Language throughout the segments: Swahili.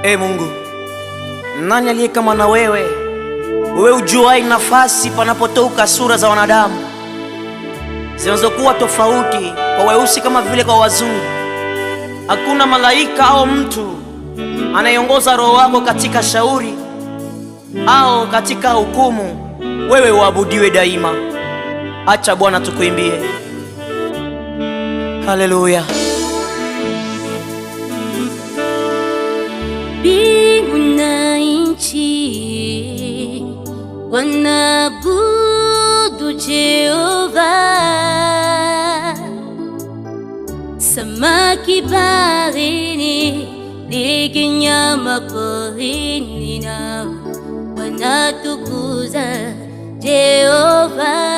E Mungu, nani aliye kama na wewe? Wewe ujuai nafasi panapotoka sura za wanadamu zinazokuwa tofauti kwa weusi kama vile kwa wazungu. Hakuna malaika au mtu anayeongoza roho wako katika shauri au katika hukumu. Wewe uabudiwe daima. Acha Bwana tukuimbie. Haleluya. Mbingu na nchi wanaabudu Jehova, samaki baharini, ndege nyama porini nao wanatukuza Jehova.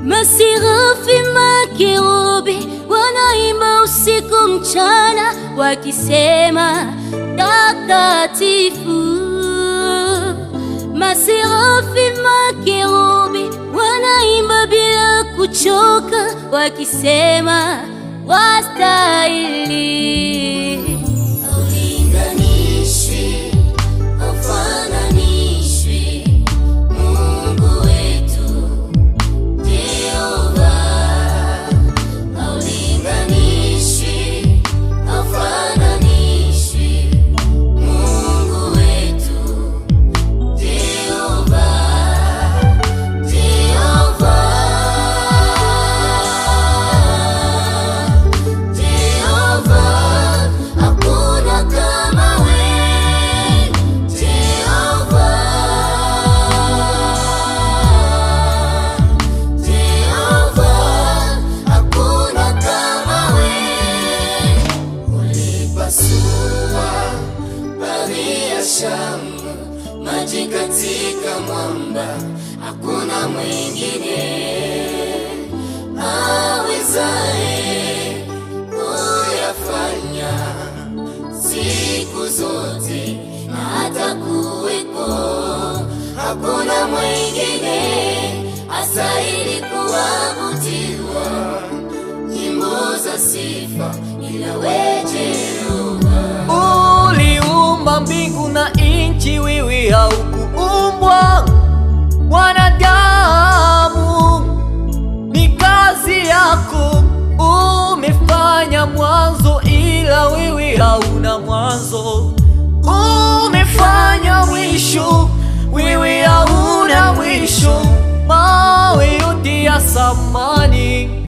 Maserafi, makerubi wanaimba usiku mchana, wakisema takatifu. Maserafi, makerubi wanaimba bila kuchoka, wakisema wastahili. Haulinganishwi, haufananishwi, Mungu wetu Jehova, haulinganishwi, haufananishwi, Mungu wetu Jehova, Jehova, Jehova, hakuna kama wewe, Jehova, Jehova, hakuna kama wewe. Ulipasua bahari ya Shamu, maji katika mwamba, hakuna mwingine awezaye kuyafanya siku zote na hata kuwepo, hakuna mwingine astahili kuabudiwa, nyimbo za sifa ila wewe Jehova. Uliumba mbingu na nchi, wewe haukuumbwa mwanadamu. Ni kazi yako, umefanya mwanzo, ila wewe hauna mwanzo. Umefanya mwisho, wewe hauna mwisho. Mawe yote ya samani.